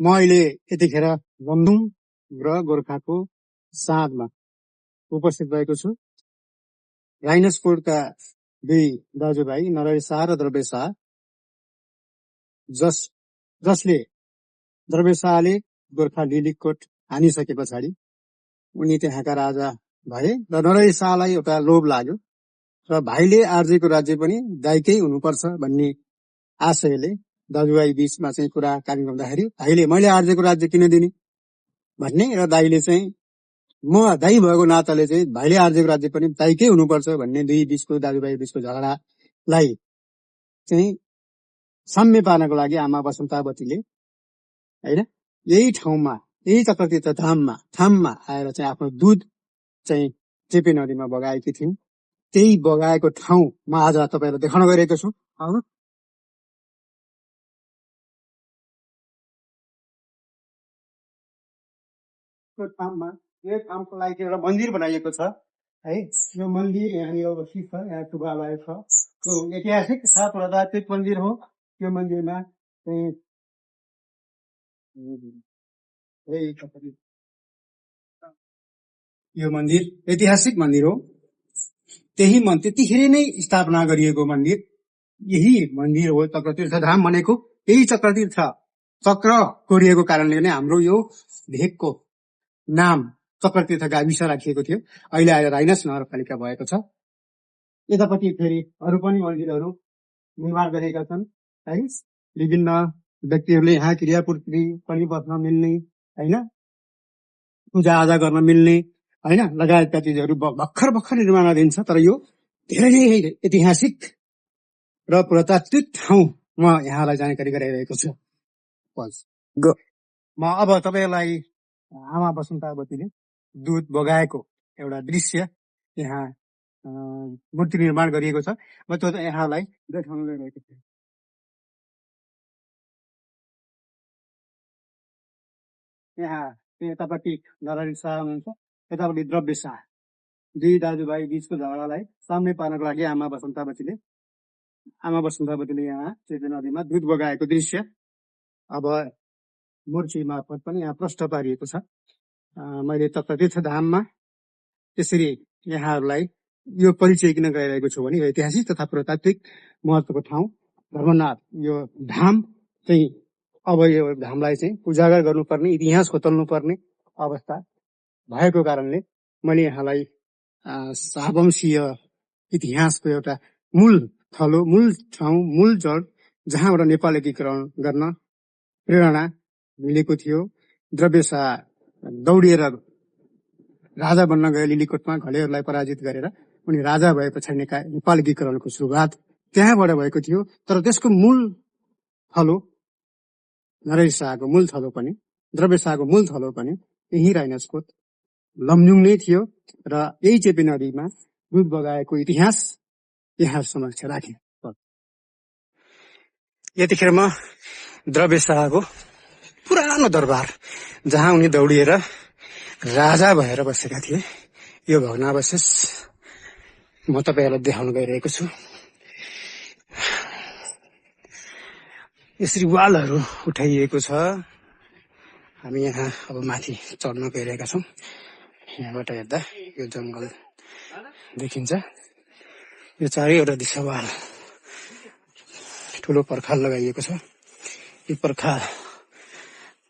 म अहिले यतिखेर लमजुङ र गोर्खाको साँधमा उपस्थित भएको छु। राइनसकोटका दुई दाजुभाइ नरहरी शाह र द्रव्य शाह, जसले द्रव्य शाहले गोर्खा लिलिकोट हानिसके पछाडि उनी त्यहाँका राजा भए र नरहरी शाहलाई एउटा लोभ लाग्यो र भाइले आर्जेको राज्य पनि दाइकै हुनुपर्छ भन्ने आशयले दाजुभाइ बीचमा चाहिँ कुराकानी गर्दाखेरि भाइले मैले आर्जेको राज्य किन दिने भन्ने र दाइले चाहिँ म दाइ भएको नाताले चाहिँ भाइले आर्जेको राज्य पनि दाइकै हुनुपर्छ भन्ने दुई बीचको दाजुभाइ बीचको झगडालाई चाहिँ साम्य पार्नको लागि आमा वसन्तावतीले हैन यही ठाउँमा यही चक्रतीर्थ थाममा आएर चाहिँ आफ्नो दुध चाहिँ चेपे नदीमा बगाएकी थिइन्। त्यही बगाएको ठाउँ म आज तपाईहरुलाई देखाउन गइरहेको छु। यो ठाउँको लागि एउटा मन्दिर बनाइएको छ है। यो मन्दिर यहाँनिर अवस्थित छ, यहाँ टुबालाई छ। यो ऐतिहासिक छ, पुरातात्विक मन्दिर हो। यो मन्दिरमा चाहिँ यो मन्दिर ऐतिहासिक मन्दिर हो। त्यही त्यतिखेर नै स्थापना गरिएको मन्दिर यही मन्दिर हो। चक्रतीर्थ धाम भनेको यही चक्रतीर्थ चक्र कोरिएको कारणले नै हाम्रो यो भेगको नाम चक्रतीर्थ गाविस राखिएको थियो। अहिले आएर राइनस नगरपालिका भएको छ। यतापट्टि फेरि अरू पनि मन्दिरहरू निर्माण गरेका छन् है। विभिन्न व्यक्तिहरूले यहाँ क्रियापूर्ति पनि बस्न मिल्ने हैन, पूजा आजा गर्न मिल्ने हैन, लगायतका चिजहरू भर्खर निर्माणाधीन छ। तर यो धेरै नै ऐतिहासिक र पुरातात्विक ठाउँ म यहाँलाई जानकारी गराइरहेको छु। म अब तपाईहरुलाई आमा वसन्तावतीले दुध बगाएको एउटा दृश्य यहाँ मूर्ति निर्माण गरिएको छ। म त्यो यहाँलाई देखाउन गइरहेको छु। यहाँ यतापट्टि नरहरी शाह हुनुहुन्छ, यतापट्टि द्रव्य शाह। दुई दाजुभाइ बीचको झगडालाई साम्य पार्नको लागि आमा वसन्तावतीले यहाँ चेपे नदीमा दुध बगाएको दृश्य अब मूर्ति मार्फत पनि यहाँ प्रष्ट पारिएको छ। मैले चक्रतीर्थ धाममा त्यसरी यहाँहरूलाई यो परिचय किन गराइरहेको छु भने ऐतिहासिक तथा पुरातात्विक महत्वको ठाउँ धर्मनाथ यो धाम चाहिँ अब यो धामलाई चाहिँ उजागर गर्नुपर्ने, इतिहास खोतल्नुपर्ने अवस्था भएको कारणले मैले यहाँलाई शाहवंशीय इतिहासको एउटा मूल थलो, मूल ठाउँ, मूल जड जहाँबाट नेपाल एकीकरण गर्न प्रेरणा मिलेको थियो। द्रव्य शाह दौडिएर राजा बन्न गए लिलिकोटमा, घलेहरूलाई पराजित गरेर उनी राजा भए पछाडि नेपाल एकीकरणको सुरुवात त्यहाँबाट भएको थियो। तर त्यसको मूल थलो नरहरी शाहको मूल थलो पनि, द्रव्य शाहको मूल थलो पनि यही राइनसकोट लमजुङ नै थियो र यही चेपे नदीमा दुध बगाएको इतिहास यहाँ समक्ष राखे। यतिखेर म द्रव्य शाहको पुरानो दरबार जहाँ उनी दौडिएर राजा भएर बसेका थिए यो भग्नावशेष म तपाईहरुलाई देखाउन गइरहेको छु। यसरी वालहरू उठाइएको छ। हामी यहाँ अब माथि चढ्न गइरहेका छौं। यहाँबाट हेर्दा यो जंगल देखिन्छ। यो चारैवटा दिशा वाल ठूलो पर्खाल लगाइएको छ। यो पर्खाल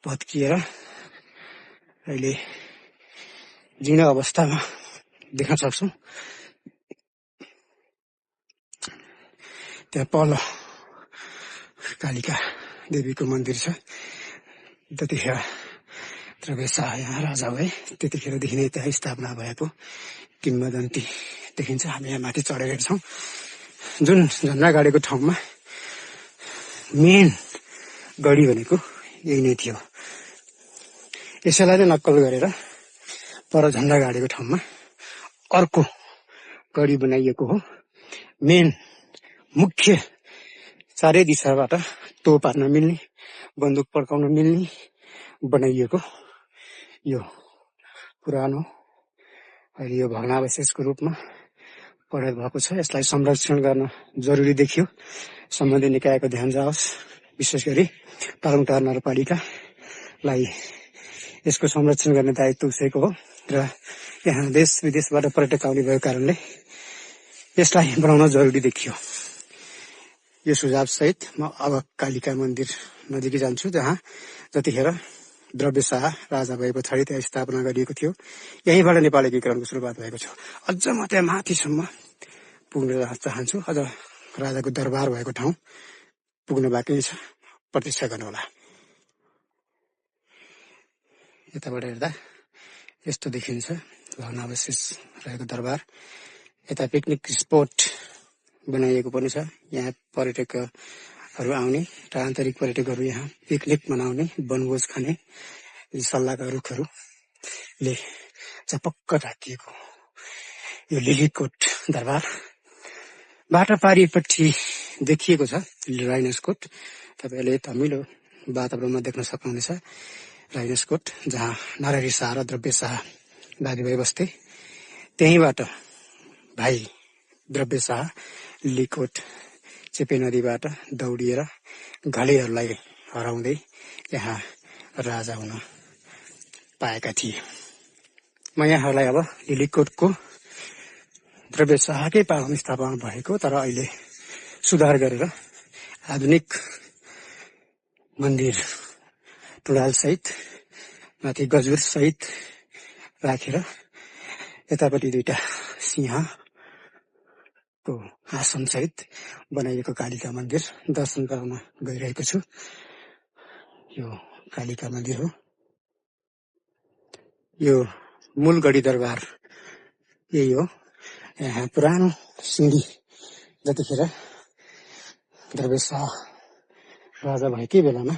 भत्किएर अहिले जीर्ण अवस्थामा देख्न सक्छौं। त्यहाँ पल्ल कालिका देवीको मन्दिर छ। त्यतिखेर द्रव्य शाह यहाँ राजा भए त्यतिखेरदेखि नै त्यहाँ स्थापना भएको किम्वदन्ती देखिन्छ। हामी यहाँ माथि चढेका छौं। जुन झण्डा गाडेको ठाउँमा मेन गढी भनेको यही नै थियो। यसैलाई नै नक्कल गरेर पर झण्डा गाडेको ठाउँमा अर्को गढी बनाइएको हो। मेन मुख्य चारै दिशाबाट तोप पार्न मिल्ने, बन्दुक पड्काउन मिल्ने बनाइएको यो पुरानो अहिले यो भग्नावशेषको रूपमा परेड भएको छ। यसलाई संरक्षण गर्न जरुरी देखियो। सम्बन्धित निकायको ध्यान जाओस्। विशेष गरी पालङटार नगरपालिका लाई यसको संरक्षण गर्ने दायित्व उसैको हो र यहाँ देश विदेशबाट पर्यटक आउने भएको कारणले यसलाई बनाउन जरुरी देखियो। यो सुझाव सहित म अब कालिका मन्दिर नजिकै जान्छु, जहाँ जतिखेर द्रव्यशाह राजा भए पछाडि त्यहाँ स्थापना गरिएको थियो। यहीँबाट नेपाल एकीकरणको सुरुवात भएको छ। अझ म त्यहाँ माथिसम्म पुग्न चाहन्छु। अझ राजाको दरबार भएको ठाउँ पुग्न बाँकी छ। प्रतीक्षा गर्नुहोला। यताबाट हेर्दा यस्तो देखिन्छ भग्नावशेष रहेको दरबार। यता पिकनिक स्पोट बनाइएको पनि छ। यहाँ पर्यटकहरू आउने र आन्तरिक पर्यटकहरू यहाँ पिकनिक मनाउने, वनभोज खाने सल्लाहका रुखहरूले चपक्क ढाकिएको यो लिलीकोट दरबार। बाटो पारिपट्टि देखिएको छ राइनसकोट। तपाईँले धमिलो वातावरणमा देख्न सक्नुहुनेछ राइनसकोट, जहाँ नरहरि शाह र द्रव्य शाह दाजुभाइ बस्थे। त्यहीँबाट भाइ द्रव्य शाह लिलीकोट चेपे नदीबाट दौडिएर घलेहरूलाई हराउँदै यहाँ राजा हुन पाएका थिए। म यहाँहरूलाई अब लिलीकोटको द्रव्य शाहकै पालामा स्थापना भएको तर अहिले सुधार गरेर आधुनिक मन्दिर टुँडाल सहित माथि गजुर सहित राखेर यतापट्टि दुईटा सिंहको आसन सहित बनाइएको कालिका मन्दिर दर्शन गराउन गइरहेको छु। यो कालिका मन्दिर हो। यो मूलगढी दरबार यही हो। यहाँ पुरानो सिँढी जतिखेर द्रव्य शाह राजा भएकै बेलामा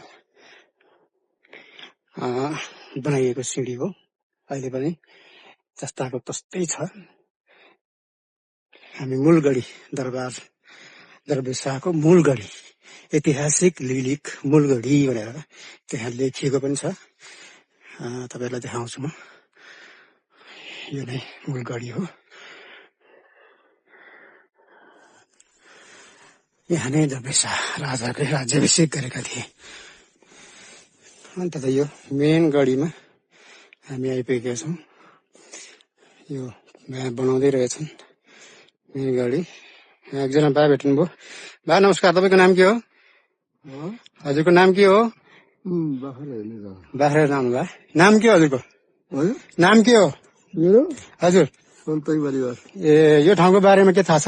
बनाइएको सिँढी हो। अहिले पनि जस्ताको तस्तै छ। हामी मूलगढी दरबार द्रव्य शाहको मूलगढी ऐतिहासिक लिलिक मूलगढी भनेर त्यहाँ लेखिएको पनि छ। तपाईहरुलाई देखाउँछु म। यो नै मूलगढी हो। यहाँ नै द्रव्य शाह राजाले राज्याभिषेक गरेका थिए। अन्त त यो मेन गढीमा हामी आइपुगेका छौँ। यो यहाँ बनाउँदै रहेछन् मेन गढी। यहाँ एकजना बा भेट्नुभयो। बा नमस्कार, तपाईको नाम के हो? हजुरको नाम के हो? बाख्रा नाम बा। नाम के हो हजुरको? नाम के हो? मेरो? हजुर सन्तै परिवार। ए यो ठाउँको बारेमा के थाहा छ?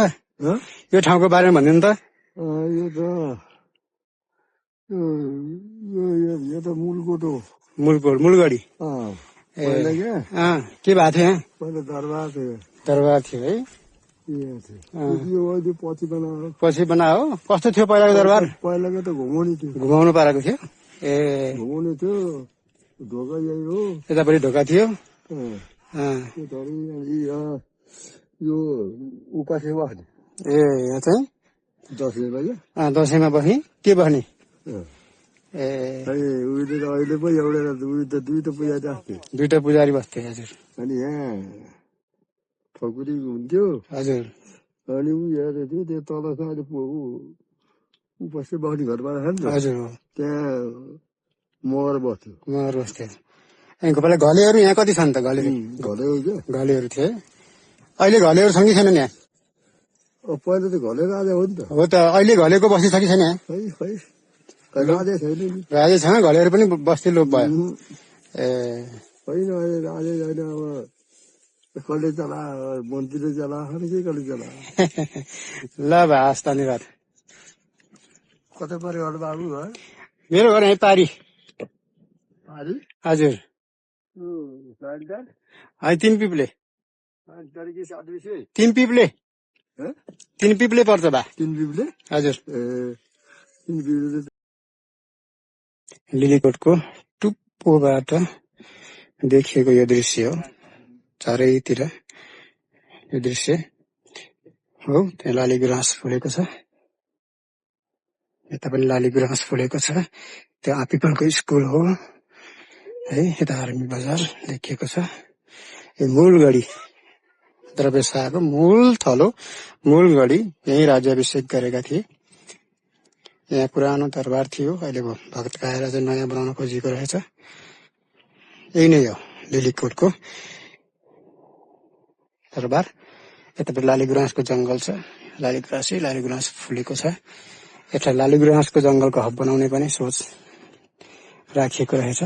यो ठाउँको बारेमा भन्दिनु त। यो त मूलकोट हो। मूलगढी। पहिला के भएको थियो यहाँ? पहिला दरबार थियो। दरबार थियो है? पछि बनायो। कस्तो थियो पहिलाको दरबार? पहिलाको त घुमाउने थियो। घुमाउनु पारेको थियो? ए घुमाउने थियो। ढोका यही हो। यतापट्टि ढोका थियो। यो उपासे बस्ने। ए यहाँ चाहिँ दसैँमा बस्ने। के बस्ने? अहिले पो एउटा दुईटा पुजारी बस्थे। दुईटा पुजारी बस्थे। हजुर। अनि यहाँ ठकुरी हुन्थ्यो। हजुर। अनि ऊ हेर्दै थियो त्यो तल अहिले उपासे बस्ने घरमा छ नि त। हजुर। त्यहाँ मगर बस्थ्यो। मगर बस्थ्यो। अनि पहिला घलेहरू यहाँ कति छन् त? घलेहरू थिए। अहिले घलेहरू छन् कि छैनन् यहाँ? पहिला त घले राजा हो नि त। हो त। अहिले घलेको बस्ती छ कि छैन यहाँ? राजा छैन नि। राजा छैन, घलेहरू पनि बस्ती लोप भयो। ए होइन, अहिले राजा छैन। अब कसले चला? मन्त्रीले चला कि कसले चला? ल भा, हस्, धन्यवाद। कता पऱ्यो घर बाबु? मेरो घर यहीँ पारी। पारी? हजुर। तिन पिप्ले। तिन पिप्ले। तिन पिप्ले पर्छ बा। तिन पिप्ले? हजुर। लिलीकोटको टुप्पोबाट देखिएको यो दृश्य हो। चारैतिर यो दृश्य हो। त्यहाँ लाली गुराँस फुलेको छ। यता पनि लाली गुराँस फुलेको छ। त्यो आपिपलको स्कुल हो है। यता आर्मी बजार देखिएको छ। यो मूलगढी द्रव्य शाहको मूल थलो मूलगढी। यही राज्याभिषेक गरेका थिए। यहाँ पुरानो दरबार थियो, अहिले भत्काएर चाहिँ नयाँ बनाउन खोजिएको रहेछ। यही नै हो लिलीकोटको दरबार। यतापट्टि लालीगुराँसको जंगल छ, लालीगुराँस फुलेको छ। यसलाई लालीगुराँसको जंगलको हब बनाउने पनि सोच राखिएको रहेछ।